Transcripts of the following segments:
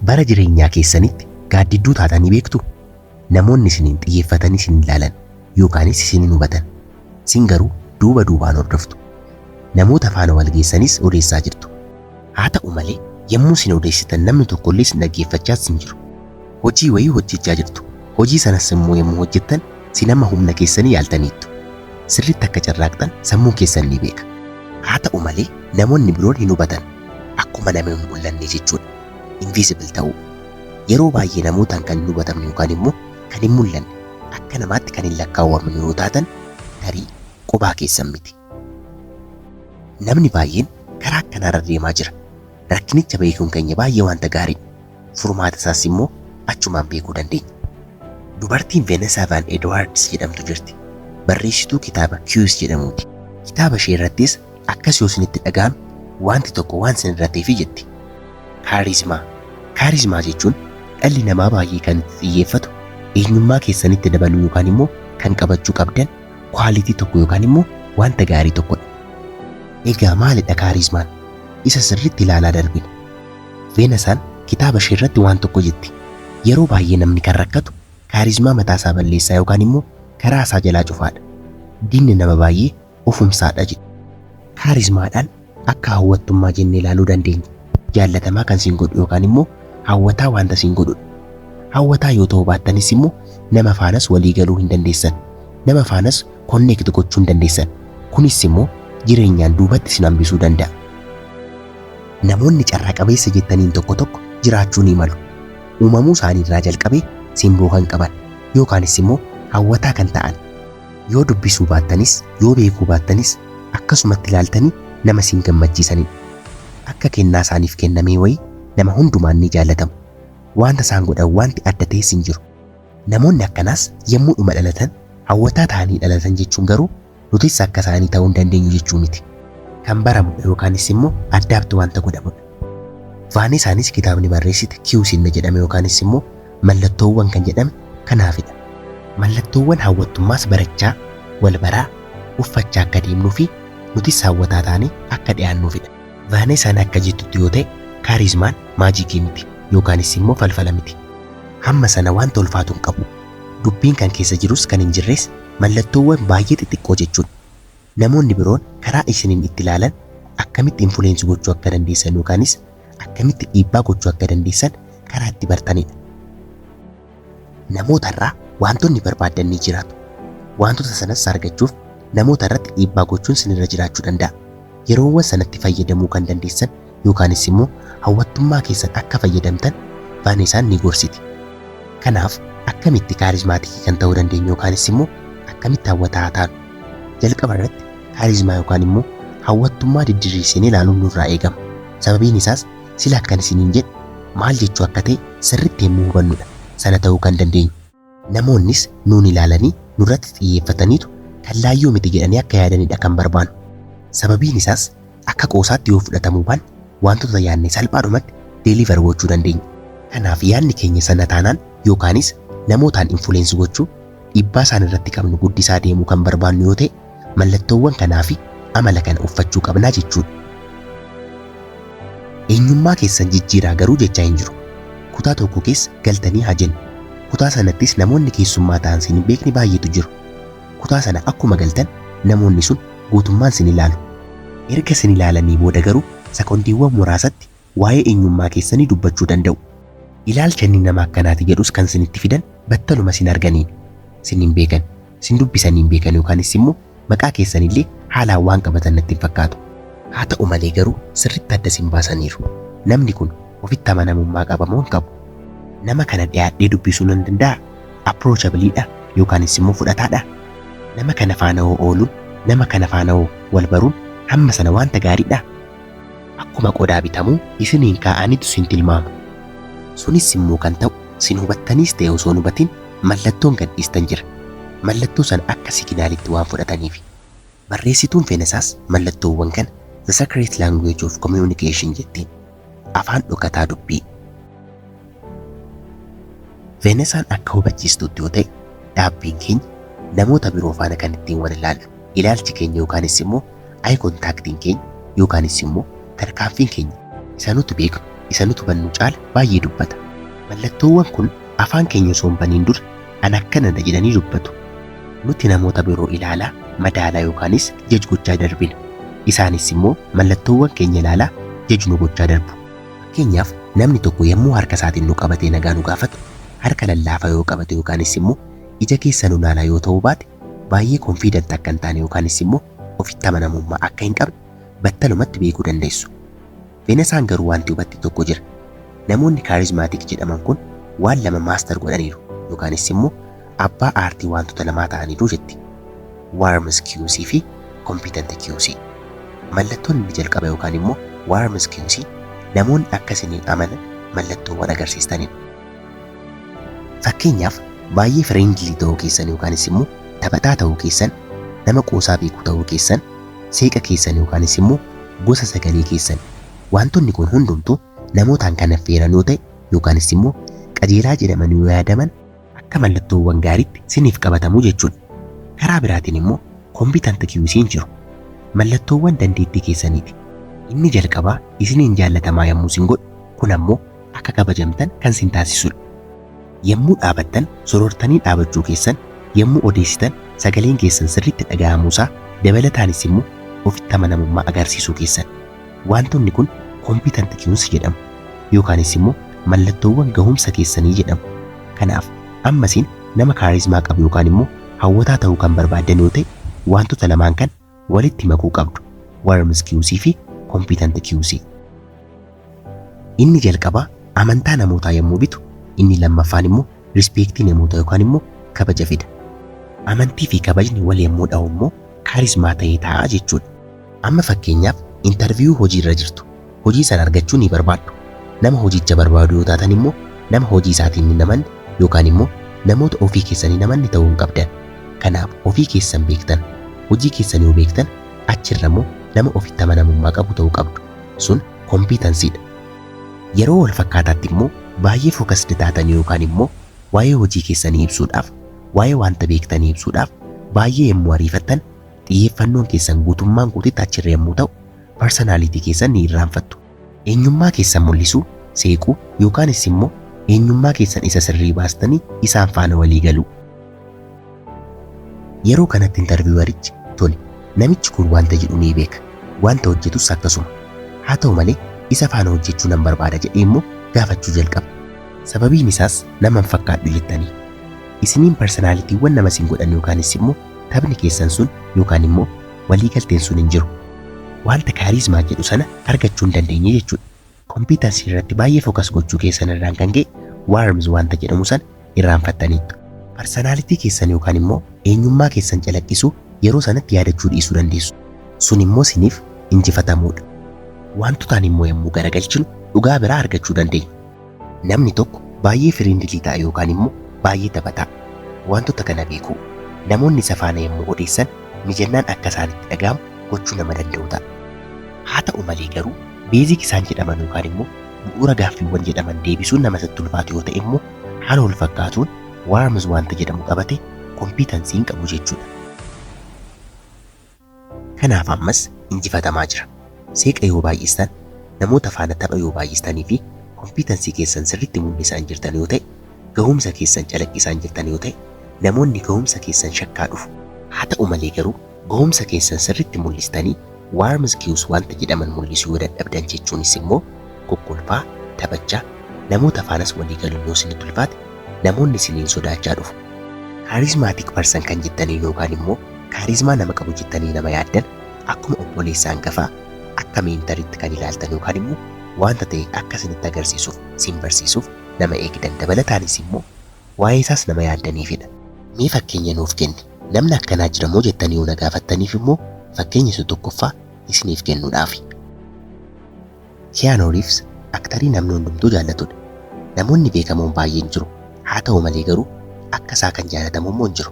Bara jireenyaa keessanitti gaaddidduu taatanii beektuu? Namoonni isiniin xiyyeeffatanii isin ilaalan yookaanis isin hin hubatan. Isin garuu duuba duubaan hordoftu. Namoota faana wal geessanis odeessaa jirtu. Haa ta'u malee yommuu isin odeessitan namni tokkollee isin dhaggeeffachaas hin jiru. Hojii wayii hojjechaa jirtu. Hojii sanas immoo yommuu hojjettan isin amma humna keessanii yaaltaniittu. Sirriitti akka carraaqxan sammuun keessan ni beeka. Haa ta'u malee namoonni biroon hin hubatan. Akkuma nama hin mul'anne jechuudha. Invisible ta'uu. Yeroo baay'ee namootaan kan hin hubatamne yookaan immoo kan hin mul'anne, akka namaatti kan hin lakkaawwamne yoo taatan tarii qobaa keessan miti. Namni baay'een karaa akkanaarra deemaa jira. Rakkinicha beekuun keenya baay'ee wanta gaariidha. Furmaata isaas immoo achumaan beekuu dandeenya. Dubartiin Vanessa Van Edwards jedhamtu jirti. Barreessituu kitaaba Cues jedhamuuti. Kitaaba ishee irrattis akkas yoo isinitti dhaga'ame wanti tokko waan isin irrateefi jetti. Kaarizmaa. Kaarizmaa jechuun dhalli namaa baay'ee kan itti xiyyeeffatu eenyummaa keessanitti dabaluu yookaan immoo kan qabachuu qabdan quality tokko yookaan immoo wanta gaarii tokkodha. Egaa maalidha kaarizmaan? Isa sirriitti ilaalaa darbina. Veenasaan kitaaba ishee irratti waan tokko jetti. Yeroo baay'ee namni kan rakkatu kaarizmaa mataa isaa balleessaa yookaan immoo karaa isaa jalaa cufaadha. Diinni nama baay'ee ofumsaadha jedhu. Kaarizmaadhaan akka hawwattummaa jennee ilaaluu dandeenya. Jaallatamaa kan siin godhu yookaan immoo hawwataa wanta siin godhudha. Hawwataa yoo ta'uu baattanis immoo nama faanas walii galuu hin dandeessan. Nama faanas connect gochuu hin dandeessan. Kunis immoo jireenyaan duubatti isin hambisuu danda'a. Namoonni carraa qabeessa jettaniin tokko tokko jiraachuu ni malu. Uumamuu isaanii irraa jalqabee simboo kan qaban yookaanis immoo hawwataa kan ta'an. Yoo dubbisuu baattanis yoo beekuu baattanis akkasumatti ilaaltanii nama isin gammachiisanidha. Akka kennaa isaaniif kennamee wayii nama hundumaan ni jaallatamu. Wanta isaan godhan wanti adda ta'es hin jiru. Namoonni akkanaas yommuu dhuma dhalatan hawwataa ta'anii dhalatan jechuun garuu nutis akka isaanii ta'uu hin dandeenyu jechuu miti. Kan baramudha yookaanis immoo adapt wanta godhamudha. Vaanesaanis kitaabni barreessite Cues inni jedhame yookaanis immoo mallattoowwan kan jedhame kanaafidha. Mallattoowwan hawwattummaas barachaa, wal baraa, uffachaa akka deemnuu fi nutis hawwataa taanee akka dhiyaannuufidha. Vaanesaan akka jettutti yoo ta'e kaarizmaan maajikii miti yookaanis immoo falfala miti. Hamma sana wanta ulfaatu hin qabu. Dubbiin kan keessa jirus kan hin jirres mallattoowwan baay'ee xixiqqoo jechuudha. Namoonni biroon karaa isiniin itti ilaalan akkamitti influence gochuu akka dandeessan yookaanis akkamitti dhiibbaa gochuu akka dandeessan karaa itti bartanidha. Namoota irraa wantoonni barbaaddan ni jiraatu. Wantoota sanas argachuuf namoota irratti dhiibbaa gochuun sinirra jiraachuu danda'a. Yeroowwan sanatti fayyadamuu kan dandeessan yookaanis immoo hawwattummaa keessan akka fayyadamtan Vaanesaan ni gorsiti. Kanaaf akkamitti charismatic kan ta'uu dandeenyu yookaanis immoo akkamitti hawwataa taanu? Jalqaba irratti kaarizmaa yookaan immoo hawwattummaa didiriirsinee ilaaluun nurraa eegama. Sababiin isaas sila akkan isiniin jedhe maal jechuu akka ta'e sirriitti yommuu hubannudha sana ta'uu kan dandeenyu. Namoonnis nuun ilaalanii nurratti xiyyeeffataniitu kan laayyoo miti jedhanii akka yaadanidha kan barbaannu. Sababiin isaas akka qoosaatti yoo fudhatamuu baanne wantoota yaadne salphaadhumatti deliver gochuu dandeenya. Kanaaf yaadni keenya sana taanaan yookaanis namootaan influence gochuu, dhiibbaa isaan irratti qabnu guddisaa deemuu kan barbaannu yoo ta'e mallattoowwan kanaa fi amala kana uffachuu qabnaa jechuudha. Eenyummaa keessan jijjiiraa garuu jechaa hin jiru. Kutaa tokko keessa galtanii haa jennu. Kutaa sanattis namoonni keessummaa ta'an sin hin beekne baay'eetu jiru. Kutaa sana akkuma galtan namoonni sun guutummaan sin ilaalu. Erga sin ilaalanii booda garuu sekondiiwwan muraasatti waa'ee eenyummaa keessanii dubbachuu danda'u. Ilaalcha inni nama akkanaati jedhus kan sinitti fidan battaluma sin arganiin. Sin hin beekan, sin dubbisanii hin beekan yookaanis immoo maqaa keessanillee haalaan waan qabatan natti hin fakkaatu. Haa ta'u malee garuu sirriitti adda sin baasaniiru. Namni kun ofitti amanamummaa qaba moo hin qabu? Nama kana dhiyaadhee dubbisuu nan danda'a? Approachableidha yookaanis immoo fudhataadha? Nama kana faana hoo ooluun, nama kana faana hoo wal baruun hamma sana wanta gaariidha? Akkuma qodaa bitamuu isiniin kaa'aniitu sin tilmaamu. Sunis immoo kan ta'u sin hubattaniis ta'e osoo hin hubatin mallattoon gadhiistan jira. Mallattoo sana akka signalitti waan fudhataniifi. Barreessituun Veenesaas mallattoowwan kana The Secret Language of Communication jettiin. Afaan dhokataa dubbii. Veenesaan akka hubachiistutti yoo ta'e dhaabbiin keenya namoota biroo faana kan ittiin wal ilaallu, ilaalchi keenya yookaanis immoo eye contactiin keenya yookaanis immoo tarkaanfiin keenya Isa nuti beeknu, isa nuti hubannu caala baay'ee dubbata. Mallattoowwan kun afaan keenya osoo hin baniin dura an akkanadha jedhanii dubbatu. Nuti namoota biroo ilaalaa, madaalaa yookaanis jaj gochaa darbina. Isaanis immoo mallattoowwan keenya ilaalaa jaj nu gochaa darbu. Fakkeenyaaf namni tokko yommuu harka isaatiin nu qabatee nagaa nu gaafatu, harka lallaafaa yoo qabate yookaanis immoo ija keessa nu ilaalaa yoo ta'uu baate baay'ee confident akka hin taane yookaanis immoo ofitti amanamummaa akka hin qabne battalumatti beekuu dandeessu. Veenesaan garuu wanti hubatte tokko jira. Namoonni charismatic jedhaman kun waan lama master godhaniiru yookaanis immoo abbaa aartii wantoota lamaa ta'aniiru jetti. Warmth cues fi competent cues. Mallattoon inni jalqaba yookaan immoo warmth cues namoonni akka isiniin amanan mallattoowwan agarsiistanidha. Fakkeenyaaf baay'ee friendly ta'uu keessan yookaanis immoo taphataa ta'uu keessan, nama qoosaa beeku ta'uu keessan, seeqa keessan yookaanis immoo gosa sagalee keessan, wantoonni kun hundumtuu namootaan kan affeeran yoo ta'e yookaanis immoo qajeelaa jedhamanii yoo yaadaman akka mallattoowwan gaariitti siniif qabatamuu jechuudha. Karaa biraatiin immoo competent cuesiin jiru. Mallattoowwan dandeettii keessaniiti. Inni jalqabaa isiniin jaallatamaa yommuu isin godhu, kun ammoo akka kabajamtan kan isin taasisudha. Yommuu dhaabattan sorortanii dhaabachuu keessan, yommuu odeessitan sagaleen keessan sirriitti dhaga'amuusaa, dabalataanis immoo ofitti amanamummaa agarsiisuu keessan. Wantoonni kun competent cues jedhamu yookaanis immoo mallattoowwan gahumsa keessanii jedhamu. Kanaaf ammasiin nama charisma qabu yookaan immoo hawwataa ta'uu kan barbaaddan yoo ta'e wantoota lamaan kan walitti makuu qabdu. Warmth cues fi competent cues. Inni jalqabaa amantaa namootaa yommuu bitu, inni lammaffaan immoo respectii namootaa yookaan immoo kabaja fida. Amantii fi kabajni wal yommuu dha'u immoo charisma ta'ee taa'a jechuudha. Amma fakkeenyaaf interview hojii irra jirtu. Hojii sana argachuu ni barbaaddu. Nama hojicha barbaadu yoo taatan immoo nama hojii isaatiin hin amanne yookaan immoo namoota ofii keessanii namanne ta'uu hin qabdan. Kanaaf ofii keessan beektan, hojii keessan yoo beektan achirra immoo nama ofitti amanamummaa qabu ta'uu qabdu. Sun competenceiidha. Yeroo wal fakkaataatti immoo baay'ee focused taatanii yookaan immoo waa'ee hojii keessanii ibsuudhaaf, waa'ee wanta beektanii ibsuudhaaf baay'ee yommuu ariifattan xiyyeeffannoon keessan guutummaan guututti achirra yommuu ta'u personality keessan ni irraanfattu. Eenyummaa keessan mul'isuu, seequu yookaanis immoo eenyummaa keessan isa sirrii baastanii isaan faana walii galuu. Yeroo kanatti interviewerichi tole, namichi kun wanta jedhu ni beeka, wanta hojjetus akkasuma. Haa ta'u malee isa faana hojjechuu nan barbaada jedhee immoo gaafachuu jalqaba. Sababiin isaas nama hin fakkaadhu jettanii. Isiniin personalitywwan nama isin godhan yookaanis immoo taphni keessan sun yookaan immoo waliigalteen sun hin jiru. Wanta charisma jedhu sana argachuu hin dandeenye jechuudha. Competency irratti baay'ee focus gochuu keessan irraan kan ka'e warmth wanta jedhamu sana irraanfattaniittu. Personality keessan yookaan immoo eenyummaa keessan calaqqisuu yeroo sanatti yaadachuu dhiisuu dandeessu. Sun immoo siniif injifatamuudha. Wantotaan immoo yommuu garagalchinu dhugaa biraa argachuu dandeenya. Namni tokko baay'ee friendly ta'a yookaan immoo baay'ee taphataa. Wantoota kana beekuu, namoonni isa faana yommuu odeessan mijannaan akka isaanitti dhaga'amu gochuu nama danda'u ta'a. Haa ta'u malee garuu basic isaan jedhaman yookaan immoo bu'uura gaaffiiwwan jedhaman deebisuun nama isatti ulfaatu yoo ta'e immoo haala wal fakkaatuun warmth wanta jedhamu qabate competency hin qabu jechuudha. Kanaaf ammas injifatamaa jira. Seeqa yoo baay'istan, namoota faana tapha yoo baay'istanii fi competency keessan sirriitti mul'isaa hin jirtan yoo ta'e, gahumsa keessan calaqqisaa hin jirtan yoo ta'e, namoonni gahumsa keessan shakkaa dhufu. Haa ta'u malee garuu gahumsa keessan sirriitti mul'istanii warmth cues wanta jedhaman mul'isuu yoo dadhabdan, jechuunis immoo kokkolfaa, taphachaa, namoota faanas walii galuun yoo isinitti ulfaate, namoonni isiniin sodaachaa dhufu. Charismatic person kan jettanii yookaan immoo charisma nama qabu jettanii nama yaaddan akkuma obboleessa hangafaa akka mentoritti kan ilaaltan yookaan immoo wanta ta'e akka isinitti agarsiisuuf, isin barsiisuuf nama eegdan, dabalataanis immoo waa'ee isaas nama yaaddaniifidha. Mee fakkeenya nuuf kenni, namni akkanaa jira moo jettanii yoo na gaafattaniif immoo fakkeenya isa tokkoffaa isiniif kennuudhaafi. Keanu Reeves actorii namni hundumtuu jaallatudha. Namoonni beekamoon baay'een jiru. Haa ta'u malee garuu akka isaa kan jaalatamu immoo hin jiru.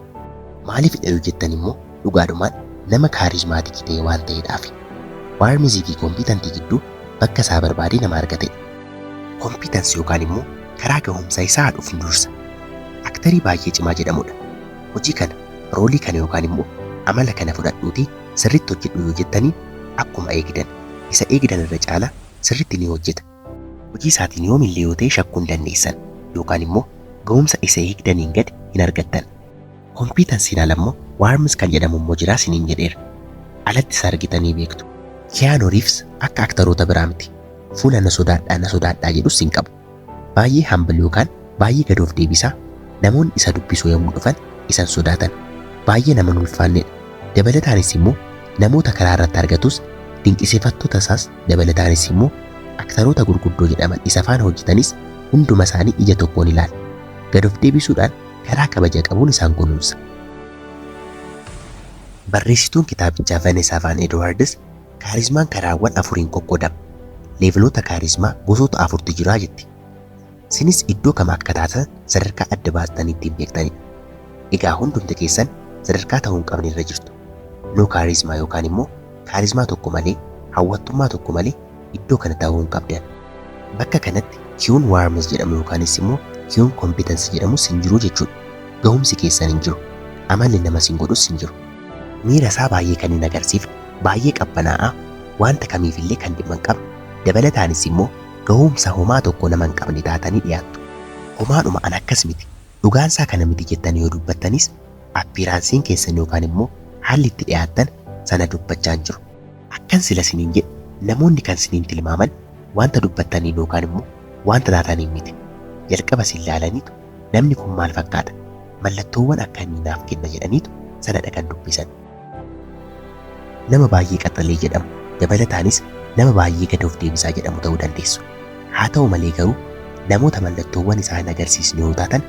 Maaliif yoo jettan immoo dhugaadhumaan nama charismaticii ta'e waan ta'eedhaafi. Warmthii fi competentii gidduu bakka isaa barbaadee nama argatedha. Competence yookaan immoo karaa gahumsa isaa dhufu dursa. Actorii baay'ee cimaa jedhamudha. Hojii kana, roleii kana yookaan immoo amala kana fudhadhuutii sirriitti hojjedhu yoo jettanii akkuma eegdan isa eegdan irra caalaa sirriitti ni hojjeta. Hojii isaatiin yoomillee yoo ta'e shakkuu hin dandeessan yookaan immoo ga'umsa isa eegdaniin gadi hin argattan. Competenceiin ala immoo warmth kan jedhamu immoo jiraa isiniin jedheera. Alatti isa argitanii beektu. Keanu Reeves akka aktaroota biraa miti. Fuula na sodaadhaa na sodaadhaa jedhus hin qabu. Baay'ee humble yookaan baay'ee gad of deebisaa, namoonni isa dubbisuu yommuu dhufan isan sodaatan. Baay'ee nama hin ulfaannedha. Dabalataanis immoo namoota karaa irratti argatus, dinqisiifattoota isaas, dabalataanis immoo aktaroota gurguddoo jedhaman isa faana hojjetanis hunduma isaanii ija tokkoon ilaala. Gad of deebisuudhaan karaa kabaja qabuun isaan kunuunsa. Barreessituun kitaabichaa Vanessa Van Edwards kaarizmaan karaawwan afuriin qoqqoodama. Leveloota kaarizmaa gosoota afurtu jira jetti. Isinis iddoo kam akka taatan sadarkaa adda baastanii ittiin beektanidha. Egaa hundumti keessan sadarkaa ta'uu hin qabne irra jirtu. No charisma yookaan immoo kaarizmaa tokko malee, hawwattummaa tokko malee iddoo kana ta'uu hin qabdan. Bakka kanatti kiyuun warmth jedhamu yookaanis immoo kiyuun competence jedhamus hin jiru jechuudha. Gahumsi keessan hin jiru. Amalli nama sin godhus hin jiru. Miira isaa baay'ee kan hin agarsiifne, baay'ee qabbanaa'aa, wanta kamiifillee kan dhimma hin qabne, dabalataanis immoo gahumsa homaa tokko nama hin qabne taatanii dhiyaattu. Homaadhuma an akkas miti, dhugaansaa kana miti jettanii yoo dubbattanis appearanceiin keessan yookaan immoo haalli itti dhiyaattan sana dubbachaa hin jiru. Akkan sila siniin jedhe, namoonni kan siniin tilmaaman wanta dubbattaniin yookaan immoo wanta taataniin miti. Jalqaba sin laalaniitu namni kun maal fakkaata, mallattoowwan akkamii naaf kenna jedhaniitu sanadha kan dubbisan. Nama baay'ee qaxalee jedhamu, dabalataanis nama baay'ee gad of deebisaa jedhamu ta'uu dandeessu. Haa ta'u malee garuu namoota mallattoowwan isaa hin agarsiisne yoo taatan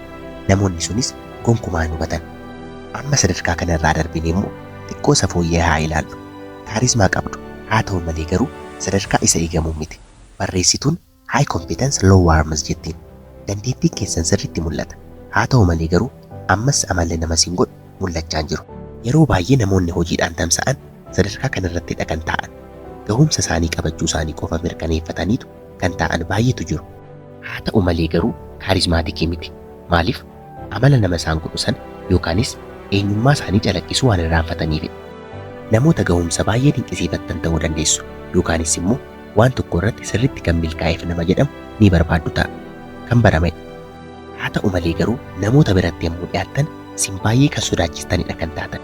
namoonni sunis gonkumaa hin hubatan. Amma sadarkaa kanarraa darbine immoo xiqqoo isa fooyya'ee haa ilaallu. Kaarizmaa qabdu, haa ta'u malee garuu sadarkaa isa eegamuu miti. Barreessituun high competence, low warmth jettiin. Dandeettiin keessan sirriitti mul'ata. Haa ta'u malee garuu ammas amalli nama siin godhu mul'achaa hin jiru. Yeroo baay'ee namoonni hojiidhaan tamsa'an sadarkaa kanarrattidha kan taa'an. Gahumsa isaanii qabachuu isaanii qofa mirkaneeffataniitu kan taa'an baay'eetu jiru. Haa ta'u malee garuu charismatic miti. Maaliif? Amala nama isaan godhu sana yookaanis eenyummaa isaanii calaqqisuu waan irraanfataniifidha. Namoota gahumsa baay'ee dinqisiifattan ta'uu dandeessu yookaanis immoo waan tokko irratti sirriitti kan milkaa'eef nama jedhamu ni barbaaddu ta'a. Kan baramedha. Haa ta'u malee garuu namoota biratti yommuu dhiyaattan isin baay'ee kan sodaachistanidha kan taatan.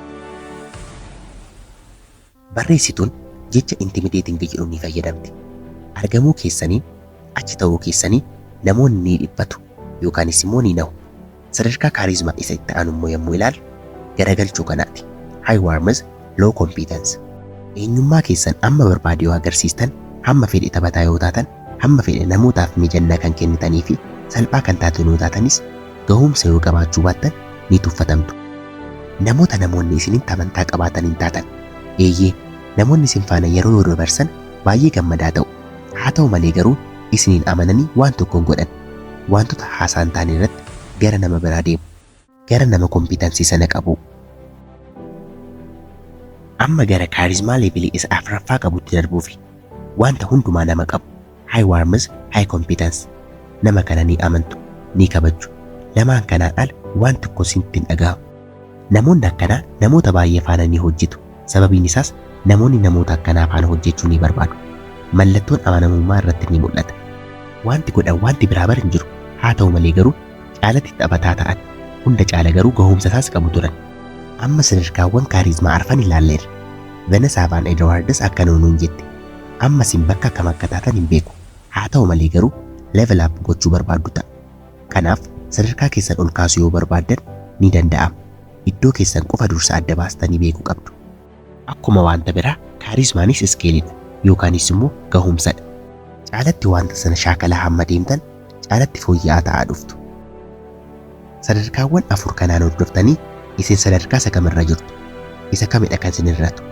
Barreessituun jecha intimidating jedhu ni fayyadamti. Argamuu keessaniin, achi ta'uu keessanii namoonni ni dhiphatu yookaanis immoo ni nahu. Sadarkaa kaarizmaa isa itti aanu immoo yommuu ilaallu garagalchuu kanaati. High warmth, low competence. Eenyummaa keessan amma barbaade yoo agarsiistan, hamma fedhe taphataa yoo taatan, hamma fedhe namootaaf mijannaa kan kennitanii fi salphaa kan taatan yoo taatanis gahumsa yoo qabaachuu baattan ni tuffatamtu. Namoota namoonni isinitti amantaa qabaatan hin taatan. Eeyyee, namoonni isin faana yeroo yoo dabarsan baay'ee gammadaa ta'u. Haa ta'u malee garuu isiniin amananii waan tokko hin godhan. Wantoota haasaa hin taane irratti gara nama biraa deemu. Gara nama competence sana qabu. Amma gara kaarizmaa level isa afuraffaa qabutti darbuufi wanta hundumaa nama qabu. High warmth, high competence. Nama kana ni amantu, ni kabaju. Lamaan kanaan ala waan tokko sitti hin dhaga'amu. Namoonni akkanaa namoota baay'ee faana ni hojjetu. Sababiin isaas namoonni namoota akkanaa faana hojjechuu ni barbaadu. Mallattoon amanamummaa irratti ni mul'ata. Wanti godhan wanti biraa bara hin jiru. Haa ta'u malee garuu caalatti taphataa ta'an. Hunda caala garuu gahumsa isaas qabu turan. Amma sadarkaawwan kaarizmaa arfan ilaalleerra. Vanessa Van Edwards akkana nuun jette. Amma isin bakka akkam akka taatan hin beeku. Haa ta'u malee garuu level up gochuu barbaaddu ta'a. Kanaaf sadarkaa keessan ol kaasuu yoo barbaaddan ni danda'ama. Iddoo keessan qofa dursa adda baastanii beekuu qabdu. Akkuma wanta biraa kaarizmaanis skillidha yookaanis immoo gahumsadha. Caalatti wanta sana shaakalaa hamma deemtan caalatti fooyya'aa ta'aa dhuftu. Sadarkaawwan afur kanaan hordoftanii isin sadarkaa isa kamirra jirtu? Isa kamidha kan isin irratu?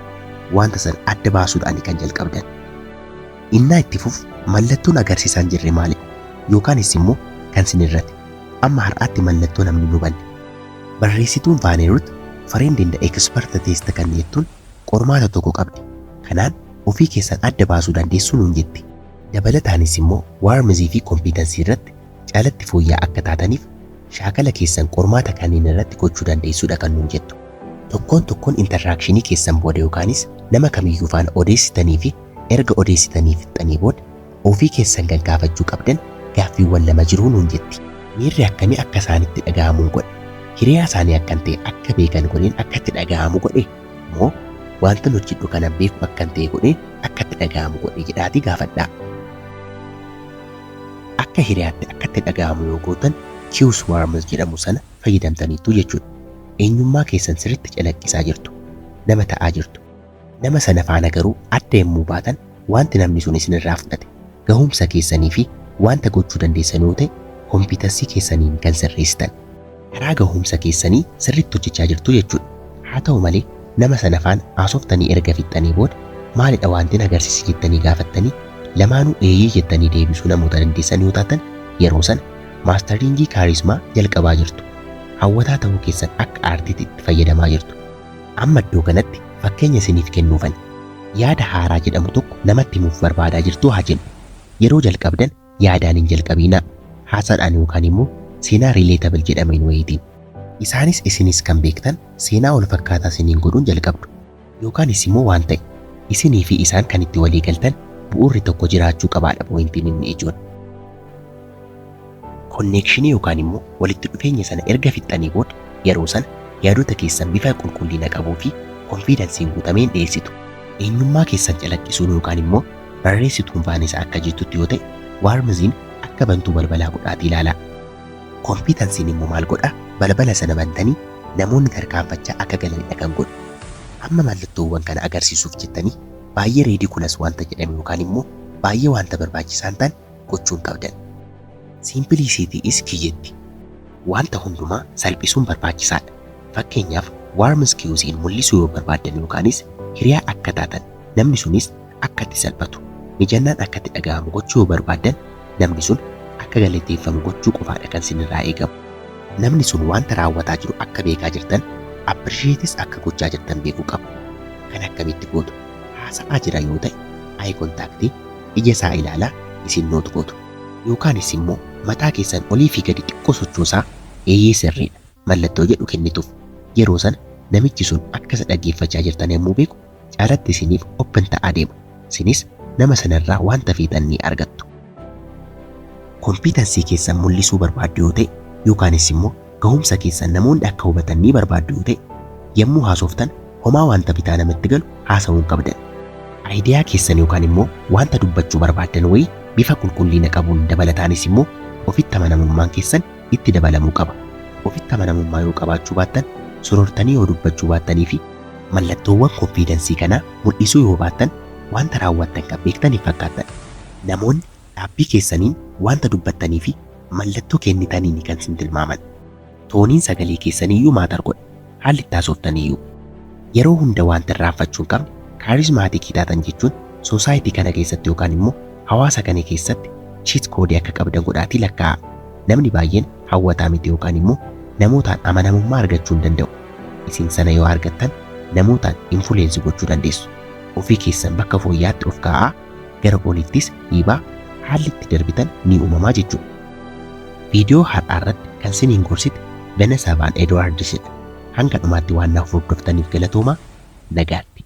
Wanta sana adda baasuudhaan kan jalqabdan. Innaa itti fufu mallattoon agarsiisaa hin jirre maalidha? Yookaanis immoo kan isin irrate. Amma har'aatti mallattoo namni hin hubanne. Barreessituun Vaaneerut Friend and Expert Test kan jettuun qormaata tokko qabdi. Kanaan ofii keessan adda baasuu dandeessu nuun jetti. Dabalataanis immoo warmth fi competence irratti caalatti fooyya'aa akka taataniif shaakala keessan qormaata kanneen irratti gochuu dandeessuudha kan nuun jettu. Tokkoon tokkoon interaction keessan booda yookaanis nama kamiyyuu faana odeessitanii fi erga odeessitanii fixxanii booda Ofii keessan kan gaafachuu qabdan gaaffiiwwan lama jiruu nuun jetti. Miirri akkamii akka isaanitti dhaga'amuun godhe? Hiriyaa isaanii akkan ta'e akka beekan godheen akka itti dhaga'amu godhe? Moo wanta hojjedhu kana beeku akkan ta'e godheen akka itti dhaga'amu godhe jedhaatii gaafadhaa. Akka hiriyaatti akka itti dhaga'amu yoo gootan cues warmth jedhamu sana fayyadamtaniitu jechuudha. Eenyummaa keessan sirriitti calaqqisaa jirtu. Nama ta'aa jirtu. Nama sana faana garuu adda yommuu baatan wanti namni sun isinirraa fudhate gahumsa keessanii fi wanta gochuu dandeessan yoo ta'e competency keessaniin kan sirreessitan. Karaa gahumsa keessanii sirriitti hojjechaa jirtu jechuudha. Haa ta'u malee, nama sana faana haasoftanii erga fixxanii booda maalidha wanti agarsiise jettanii gaafattanii lamaanuu eeyyee jettanii deebisuu namoota dandeessan yoo taatan, yeroo sana mastering charisma jalqabaa jirtu. Hawwataa ta'uu keessan akka aartiitti itti fayyadamaa jirtu. Amma iddoo kanatti fakkeenya isiniif kennuufan yaada haaraa jedhamu tokko namatti himuuf barbaadaa jirtu haa jennu. Yeroo jalqabdan yaadaan hin jalqabinaa. Haasaadhaan yookaan immoo seenaa relatable jedhameen wayiitiin. Isaanis isinis kan beektan seenaa wal fakkaataa isiniin godhuun jalqabdu. Yookaanis immoo waan ta'e isinii fi isaan kan itti walii galtan bu'uurri tokko jiraachuu qabaadha pointiin inni ijoon. Connection yookaan immoo walitti dhufeenya sana erga fixxanii booda yeroo sana yaadota keessan bifa qulqullina qabuu fi confidenceiin guutameen dhiyeessitu. Eenyummaa keessan calaqqisuun yookaan immoo barreessituun faana akka jettutti yoo ta'e, warmthiin akka bantuu balbalaa godhaatii ilaalaa. Competenceiin immoo maal godhaa? Balbala sana bantanii namoonni tarkaanfachaa akka galanidha kan godhu. Amma mallattoowwan kana agarsiisuuf jettanii baay'ee ridiculous wanta jedhame yookaan immoo baay'ee wanta barbaachisaa hin taane gochuu hin qabdan. Simplicity is key jetti. Wanta hundumaa salphisuun barbaachisaadha. Fakkeenyaaf, warmth cuesiin mul'isuu yoo barbaaddan yookaanis hiriyaa akka taatan namni sunis akka itti salphatu, mijannaan akka itti dhaga'amu gochuu yoo barbaaddan, namni sun akka galateeffamu gochuu qofaadha kan sinirraa eegamu. Namni sun wanta raawwataa jiru akka beekaa jirtan, appreciateis akka gochaa jirtan beekuu qaba. Kan akkamitti gootu? Haasa'aa jira yoo ta'e, eye contact, ija isaa ilaalaa isin nod gootu. Yookaanis immoo mataa keessan olii fi gadi xiqqoo sochoosaa eeyyee, sirriidha mallattoo jedhu kennituuf. Yeroo sana namichi sun akka isa dhaggeeffachaa jirtan yommuu beeku caalatti isiniif open ta'aa deema. Isinis nama sanarraa wanta feetan ni argattu. Competency keessan mul'isuu barbaaddu yoo ta'e, yookaanis immoo gahumsa keessan namoonni akka hubatan ni barbaaddu yoo ta'e, yommuu haasoftan homaa wanta bitaa namatti galu haasa'uu hin qabdan. Idea keessan yookaan immoo wanta dubbachuu barbaaddan wayii bifa qulqullina qabuun, dabalataanis immoo ofitti amanamummaan keessan itti dabalamuu qaba. Ofitti amanamummaa yoo qabaachuu baattan, sorortanii yoo dubbachuu baattanii fi mallattoowwan confidence kanaa mul'isuu yoo baattan, wanta raawwattan kan beektan hin fakkaattan. Namoonni dhaabbii keessaniin, wanta dubbattanii fi mallattoo kennitaniin kan isin tilmaaman. Toneiin sagalee keessaniiyyuu matter godha. Haalli itti haasoftaniiyyuu. Yeroo hunda wanta irraanfachuu hin qabne, charismatic taatan jechuun society kana keessatti yookaan immoo hawaasa kana keessatti cheat code akka qabdan godhaatii lakkaa'a. Namni baay'een hawwataa miti yookaan immoo namootaan amanamummaa argachuu hin danda'u. Isin sana yoo argattan namootaan influence gochuu dandeessu. Ofii keessan bakka fooyyaatti of kaa'aa, gara oliittis dhiibaa haalli itti darbitan ni uumamaa jechuudha. Viidiyoo har'aa irratti kan siniin gorsite Vanessa Van Edwardsidha. Hanga dhumaatti waan naaf hordoftaniif galatoomaa, nagaatti.